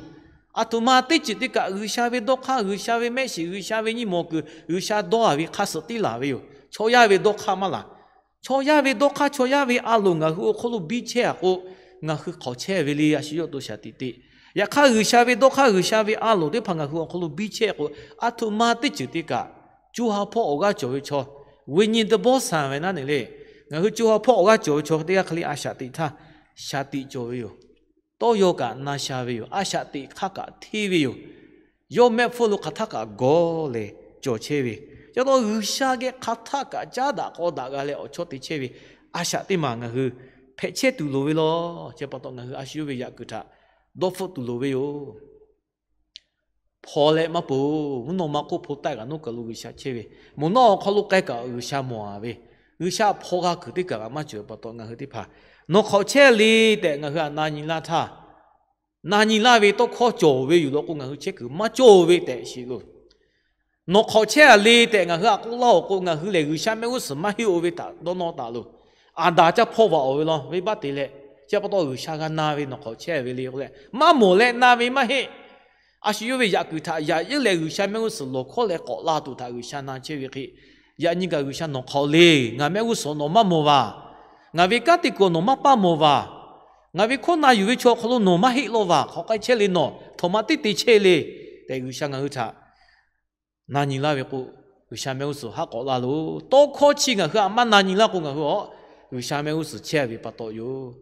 Aˬ htoꞈ ma teˇ ceuˬ te kaꞈ G'uiˬsha ve dawˇ hk'aˇ, G'uiˬsha ve mehˆ shiˍ, G'uiˬsha ve nyiˇ mawˬ kuiˬ G'uiˬsha dawˇ-a ve hk'aˇ suh tiˉ laˬ ve yoˬ. Chaw yaˇ ve dawˇ hk'aˇ maˇ laˬ. Chaw yaˇ ve dawˇ hk'aˇ, chaw yaˇ ve a loˍ ngaˬ hui awˬ hk'aw lo biˇ chehˇ-a k'o, ngaˬ hui hk'awꞈ chehˇ ve le, a shu yawˇ awˬ to shaˍ tiꞈ te. Yaꞈ hk'aˇ, G'uiˬsha ve dawˇ hk'aˇ, G'uiˬsha ve a loˍ teˇ hpaˍ ngaˬ hui awˬ hk'aw lo biˇ chehˇ k'o, aˬ htoꞈ ma teˇ ceuˬ te kaꞈ, co ha hpawˇ awˬ g'aˇ cawˬ ve chaw, วิญญาณ teˇ bawˇ สวรรค์ ve naˉ ne le, ngaˬ hui co ha hpawˇ awˬ g'aˇ cawˬ ve chaw teˇ g'aˇ hk'e le a shaꞈ teꞈ htaˇ, shaˍ tiꞈ cawˬ ve yoˬ. Tawˇ yaw kaꞈ na sha ve yoˬ. A shaꞈ teꞈ hk'aˇ kaꞈ hteˇ ve yoˬ. Yawˇ mehˆ hpfuhˇ lo hk'aˬ htaˇ kaꞈ gawˬ leh cawˬ chehˇ ve, ca taw G'uiˬsha geh hk'aˬ htaˇ kaꞈ caˉ daꞈ k'aw daꞈ g'a leh awˬ chawˇ te chehˇ ve a shaꞈ teˇ maˬ ngaˬ hui hpehꞈ chehˇ tuˬ loˍ ve law. Chi pa taw ngaˬ hui a shu yawˇ ve yaꞈ kuiˬ htaꞈ dawˇ hpfuhˆ tuˬ loˍ ve yoˬ. Hpaw leh maˇ peuˬ, mvuhˇ naw ma hk'oˆ hpaw taˆ kaꞈ nawˉ kaˬ lo G'uiˬsha chehˇ ve, mvuhˇ naw awˬ hk'aw lo k'ai kaꞈ G'uiˬsha mawˬ-a ve, G'uiˬsha hpaw g'a kuiˬ teˇ kaˬ kaꞈ maˇ cawˬ pa taw ngaˬ hui teˇ hpaˍ nawˬ hk'awꞈ chehˇ le tehꞈ ngaˬ hui htaꞈ na nyi laˇ htaˇ, na nyi laˇ ve tawˇ hkawˇ cawˬ ve yoˬ law k'o, ngaˬ hui chehˇ kuiˬ maˇ cawˬ ve tehꞈ shiˍ loˬ. Nawˬ hk'awꞈ chehˇ-a le tehꞈ ngaˬ hui htaꞈ k'oˆ laˇ-oˬ k'o, ngaˬ hui lehˬ G'uiˬsha mehˆ g'uˇ suhˍ maˇ heˆ-oˬ ve htaꞈ dawˇ nawˇ taˍ loˬ. Aˍdanˍ caˇ hpawˇ vaꞈ-oˬ ve law, venˇbaˆ te leh, chi pa taw G'uiˬsha g'a na ve nawˬ hk'awꞈ chehˇ ve le k'oˆ leh, maˇ mawˬ leh na ve maˇ heˆ. A shu yawˇ ve yaꞈ kuiˬ htaꞈ yaꞈ yeunˇ leh G'uiˬsha mehˆ g'uˇ suhˍ lawˬ hkawˉ leh k'awꞈ la tuˬ htaꞈ G'uiˬsha na chehˇ ve hk'e, yaꞈ nyi kaꞈ G'uiˬsha nawˬ hk'awꞈ le, ngaˬ mehˆ g'uˇ suhˍ nawˬ maˇ mawˬ vaˬ. Ngaˬ ve kanˉ te kuiˬ nawˬ maˇ paˇ mawˬ vaˬ. Ngaˬ ve hkawˇ na yuˬ ve chaw awˬ hk'aw lo nawˬ maˇ heˆ lawˇ vaˬ. Hk'awꞈ k'ai chehˇ le, nawˬ htaꞈ ma teˇ te chehˇ le tehꞈ G'uiˬsha ngaˬ hui htaꞈ na nyi laˇ ve k'o, G'uiˬsha mehˆ g'uˇ suhˍ haˉ k'awꞈ la loˬ. Tawˇ hkawˇ chi ngaˬ hui htaꞈ maˇ na nyi laˇ k'o, ngaˬ hui awˬ G'uiˬsha mehˆ g'uˇ suhˍ chehˇ ve pa taw yoˬ.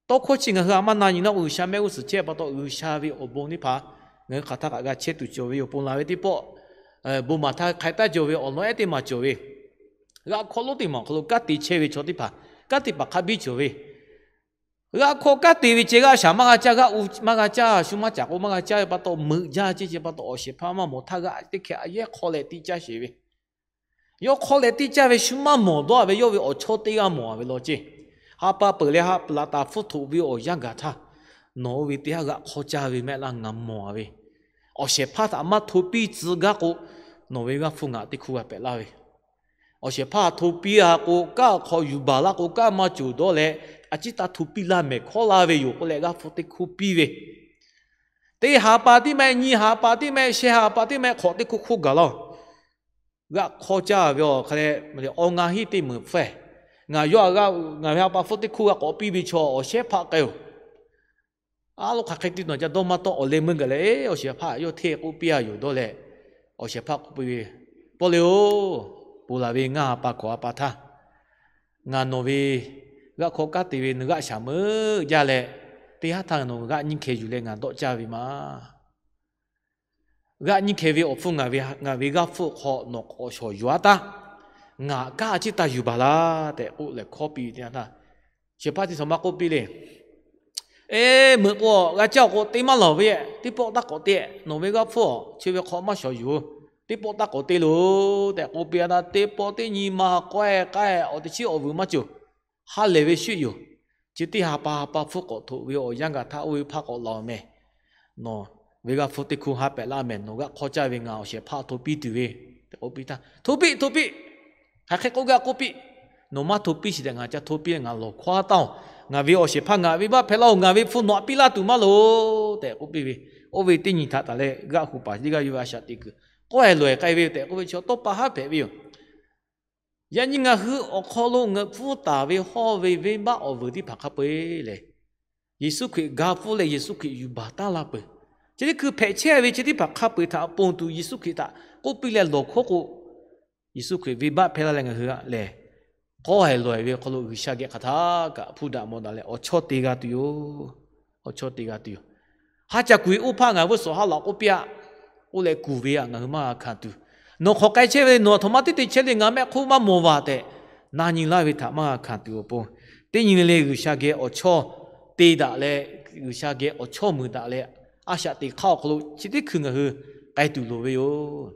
Tawˇ hkawˇ chi ngaˬ hui htaꞈ maˇ na nyi laˇ k'o, G'uiˬsha mehˆ g'uˇ suhˍ chehˇ pa taw, G'uiˬsha ve awˬ bon teˇ hpaˍ ngaˬ hui hk'aˬ htaˇ kaꞈ g'a chehˇ tuˬ cawˬ ve yoˬ. Ponˬ laˬ ve teˇ pawˆ, bon maˍ htaˇ hk'a taˆ cawˬ ve awˬ lawn ehˉ teˇ maˬ cawˬ ve, g'aˆ hk'aw lonˉ teˇ maˬ awˬ hk'aw lo kanˉ te chehˇ ve chaw teˇ hpaˍ kanˉ te paˍ hk'a biˇ cawˬ ve, g'aˆ hk'aw kanˉ te ve ceh g'aˆ shaˍ maˇ g'a caˇ, g'aˆ u maˇ g'a caˇ, shu maˇ caꞈ k'o maˇ g'a caˇ ve pa taw, meuꞈ jaˇ ceˇ ceˇ pa taw, awˬ shehˍ hpaˇ maˇ mawˬ htaˇ g'aˆ teˇ hkeh a yehˉ hk'aw leh tiˇ caˇ sheˍ ve, yawˇ hk'aw leh tiˇ caˇ ve shu maˇ mawˬ dawˇ-a ve, yawˇ ve awˬ chawˇ teˇ g'aˇ mawˬ-a ve law ceˇ. Ha pa peuˬ leh ha laꞈ taˍ hpfuhˇ htoꞈ ve awˬ yanˇ gaˬ htaˇ, nawˬ oˇ ve teˇ haˉ g'aˆ hk'awˇ caˇ ve mehˆ laˇ ngaˬ mawˬ a ve. Awˬ shehˍ hpaˇ htaꞈ maˇ hto piˇ tcuh gaˇ k'o, nawˬ ve g'aˇ hpfuhˇ ngaˬ teˇ hk'u g'a pehꞈ laˇ ve. Awˬ shehˍ hpaˇ htaꞈ hto piˇ a k'o, kaˇ awˬ hk'aw yuˬ baˬ laˇ k'o, kaˇ maˇ cawˬ dawˇ leh, a ciˉ taˇ hto piˇ laˇ mehˍ hkawˉ laˇ ve yoˬ k'oˆ leh g'aˇ hpfuhˇ teˇ hk'u piˇ ve. Teˇ haˍ paˍ tiˉ mehˆ, nyiˇ haˍ paˍ tiˉ mehˆ, sheh haˍ paˍ tiˉ mehˆ hk'awꞈ teˇ hk'u hk'oˆ gaˬ laˇ-oˬ. G'aˆ hk'awˇ caˇ ve awˬ hk'a leh, awˬ ngaˬ hiˉ teˇ meunˍ hpfuhˇ, ngaˬ yawˇ a g'aˇ ngaˬ ve ha pa hpfuhˇ teˇ hk'u g'a k'awꞈ piˇ ve chaw awˬ shehˍ hpaˇ k'ai-oˬ. A lo hk'aˬ hk'e te nawˬ ca dawˇ maˇ tawˆ, awˬ leh meuˇ gaˬ leh, awˬ shehˍ hpaˇ yawˇ hteˇ k'oˆ piˇ a yoˬ dawˇ leh, awˬ shehˍ hpaˇ k'oˆ piˇ ve, Pawˇ le-oˬ, ponˬ laˬ ve ngaˇ ha pa hkawꞈ ha pa htaˇ, ngaˬ nawˬ ve g'aˆ hk'awˇ kanˉ te ve nawˬ g'aˆ shaˍ meuˆ jaˇ leh, teˇ haˉ htaˇ nawˬ g'aˆ nyiˇ hkeh yuˬ leh ngaˬ dawˆ caˇ ve ma. G'aˆ nyiˇ hkeh ve awˬ hpfuhˇ ngaˬ ve g'aˇ hpfuhˇ hk'aw nawˬ k'awꞈ shawˍ yuˬ a taˇ, ngaˬ kaˇ a ciˉ taˇ yuˬ baˬ laˇ tehꞈ k'oˆ leh hkawˉ piˇ ve teˇ yanˇ htaˇ, shehˍ hpaˇ teˇ htaꞈ maˇ k'oˆ piˇ le. Eˬ, meuꞈ k'o g'a caˇ k'o te maˇ lawˬ ve, teˇ pawˆ taˇ k'awꞈ te, nawˬ ve g'aˇ hpfuhˇ-oˬ, chi ve hk'aw maˇ shawˍ yuˬ, teˇ pawˆ taˇ k'awꞈ te loˬ tehꞈ k'oˆ piˇ a taˇ, teˇ pawˆ teˇ nyi ma k'awehˇ k'ai, awˬ teˇ chiˉ awˬ vuiˬ maˇ cawˬ. Ha lehˬ ve shuˉ yoˬ. Chi teˇ ha pa ha pa hpfuhˇ k'awꞈ htoꞈ ve awˬ yanˇ gaˬ htaˇ oˇ ve hpaˇ k'awꞈ laˬ-oˬ mehˍ. Nawˬ ve g'aˇ hpfuhˇ teˇ hk'u ha pehꞈ laˇ mehˍ. Nawˬ g'aˆ hk'awˇ caˇ ve ngaˬ awˬ shehˍ hpaˇ hto piˇ tuˬ ve tehꞈ k'oˆ piˇ htaˇ, Hto piˇ, hto piˇ. Hk'aˬ hk'e k'oˆ gaˇ k'oˆ piˇ. Nawˬ maˇ hto piˇ shiˍ tehꞈ ngaˬ ca hto piˇ leh ngaˬ lawˬ hkawˇ taˇ-oˬ. Ngaˬ ve awˬ shehˍ hpaˇ ngaˬ venˇbaˆ hpehꞈ laˇ-oˬ. Ngaˬ ve hpu nawˬ htaꞈ piˇ laˇ tuˬ maˇ loˬ tehꞈ k'oˆ piˇ ve. Oˇ ve teˇ nyi htaꞈ taˍ leh g'aˆ hu paˍ teˇ g'aˇ yawˇ ve a shaꞈ teꞈ kuiˬ k'awehˇ lawehˬ k'ai ve tehꞈ k'oˆ ve chaw tawˇ pa haˉ hpehꞈ ve yoˬ. Yaꞈ nyi ngaˬ hui awˬ hk'aw lo ngeuꞈ pfuhˇ taˍ ve hawˇ ve venˇbaˆ awˬ vuiˬ teˇ hpaˍ hk'a peu-eˬ lehˬ, Yeˍsuˆ Hkriꞈ ga pfuhˇ leh Yeˍsuˆ Hkriꞈ yuˬ baˬ taˉ la peuˬ. Chi teˇ hkui hpehꞈ chehˇ ve chi teˇ hpaˍ hk'a peu-eˬ htaꞈ ponˬ tuˬ Yeˍsuˆ Hkriꞈ htaꞈ k'oˆ piˇ leh lawˬ hkawˇ k'o, Yeˍsuˆ Hkriꞈ venˇbaˆ hpehˇ laˇ leh ngaˬ hui lehˬ, k'awehˇ lawehˬ ve awˬ hk'aw lo G'uiˬsha geh hk'aˬ htaˇ kaꞈ hpuˇ daꞈ mawˬ daꞈ leh awˬ chawˇ te g'a tuˬ yoˬ. Awˬ chawˇ te g'a tuˬ yoˬ. Ha ca kuˬ ve oˇ hpaˇ ngaˬ vuˇ suhˍ ha laꞈ k'oˆ piˇ-a. Oˇ leh kuˬ ve-a ngaˬ hui maˇ g'a hkanˍ tuˬ. Nawˬ hk'awꞈ k'ai chehˇ ve le, nawˬ aˬ htoꞈ ma teˇ te chehˇ le, ngaˬ mehˆ hk'oˆ maˇ mawˬ vaˬ tehꞈ na nyi laˇ ve htaꞈ maˇ g'a hkanˍ tuˬ awˬ pon, teˇ nyi le le G'uiˬsha geh awˬ chawˇ te daꞈ leh, G'uiˬsha geh awˬ chawˇ muiˬ daꞈ leh, a shaꞈ teꞈ hk'aˇ awˬ hk'aw lo chi teˇ hkui ngaˬ hui k'ai tuˬ loˍ ve yoˬ.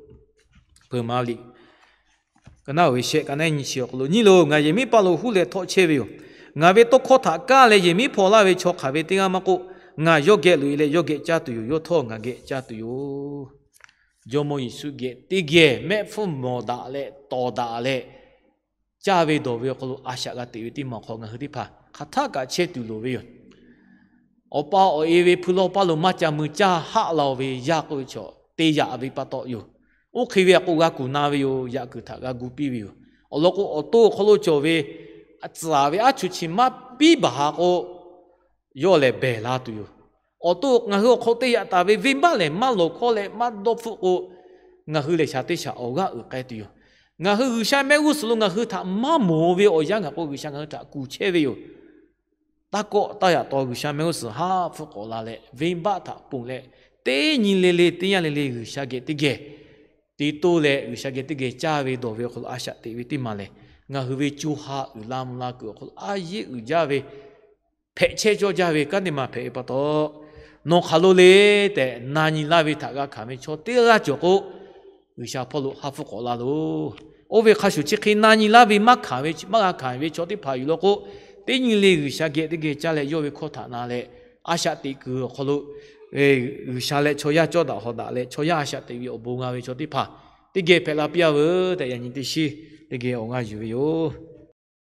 Hpeuꞈ maˍ liꞈ ka naˉ uiˍ ve shehˆ ka naˉ nyi chi awˬ hk'aw lo, Nyiˇ loˬ, ngaˬ yehˬ miˉ paˇ lo huˉ leh htawˆ chehˇ ve yoˬ. Ngaˬ ve tawˇ hkawˇ htaꞈ kaˇ leh yehˬ miˉ hpaw laˇ ve chaw hk'aˬ ve teˇ g'aˇ maˇ k'oˆ, ngaˬ yawˇ geh loꞈ-e leh yawˇ geh caˇ tuˬ yoˬ. Yawˇ htawˇ ngaˬ geh caˇ tuˬ yoˬ. Jawˇmawˇ Yeˍsuˆ geh teˇ geh mehˆ hpfuhˇ mawˬ daꞈ leh tawˍ daꞈ leh, caˇ ve dawˬ ve awˬ hk'aw lo a shaꞈ g'a teꞈ ve teˇ maˬ hk'aw ngaˬ hui teˇ hpaˍ hk'aˬ htaˇ kaꞈ chehˇ tuˬ loˍ ve yoˬ. Awˬ pa awˬ e ve hpui lawˇ paˇ lo maˇ ca mui caˇ haˆ la-o ve yaˇ k'oˆ ve chaw te yaꞈ ve pa taw yoˬ. Oˇ hk'e ve a k'o g'a kuˬ na ve yoˬ. Yaꞈ kuiˬ htaꞈ g'a gu piˇ ve yoˬ. Awˬ lawn k'o, awˬ to awˬ hk'aw lo cawˬ ve tcuhˍ ve aˉ chu chi maˇ biˇ baˬ ha k'o, yawˇ lehˬ behˬ la tuˬ yoˬ. Awˬ to ngaˬ hui awˬ hk'aw te yaꞈ taˍ ve venˇbaˆ lehˬ maˇ lawˬ hkawˇ leh maˇ dawˇ hpfuhˆ k'o, ngaˬ hui lehˬ shaˍ teˇ shaˍ awˬ g'aˇ uiˍ k'ai tuˬ yoˬ. Ngaˬ hui G'uiˬsha mehˆ g'uˇ suhˍ lo ngaˬ hui htaꞈ maˇ mawˬ ve awˬ yanˇ gaˬ k'o, G'uiˬsha ngaˬ hui htaꞈ kuˬ chehˇ ve yoˬ. Taˇ kawˆ taˇ yaꞈ taw G'uiˬsha mehˆ g'uˇ suhˍ haˉ hpfuhˇ k'awꞈ la leh, venˇbaˆ htaꞈ ponˬ leh, teˇ nyi le le teˇ yanˇ le le G'uiˬsha geh teˇ geh te toˇ leh, G'uiˬsha geh teˇ geh caˇ ve dawˬ ve awˬ hk'aw lo a shaꞈ teꞈ ve teˇ maˬ lehˬ, ngaˬ hui ve co ha uiˍ la mvuh la kuiˬ awˬ hk'aw lo a yeˇ uiˍ jaˇ ve, hpehꞈ chehˇ cawˇ jaˇ ve kanˉ teˇ maˬ hpehꞈ ve pa taw, nawˬ hk'aˬ lo le tehꞈ na nyi laˇ ve htaꞈ g'a hkanˍ ve chaw teˇ g'aˇ cawˬ k'o, G'uiˬsha hpawˇ lo haˉ hpfuhˇ k'awꞈ la loˬ. Oˇ ve hk'a shuˍ chi hk'e na nyi laˇ ve maˇ hkanˍ ve, maˇ g'a hkanˍ ve chaw teˇ hpaˍ yuˬ law k'o, teˇ nyi le G'uiˬsha geh teˇ geh caˇ leh yawˇ ve hkawˇ htaꞈ na leh, a shaꞈ teꞈ kuiˬ awˬ hk'aw lo G'uiˬsha leh chaw yaˇ cawˇ daꞈ hawˍ daꞈ leh chaw yaˇ a shaꞈ teꞈ ve awˬ bon g'a ve chaw teˇ hpaˍ teˇ geh hpehꞈ la piˇ-a veuˬ tehꞈ yaꞈ nyi teˇ shiˉ teˇ geh awˬ g'aˇ yuˬ ve yoˬ.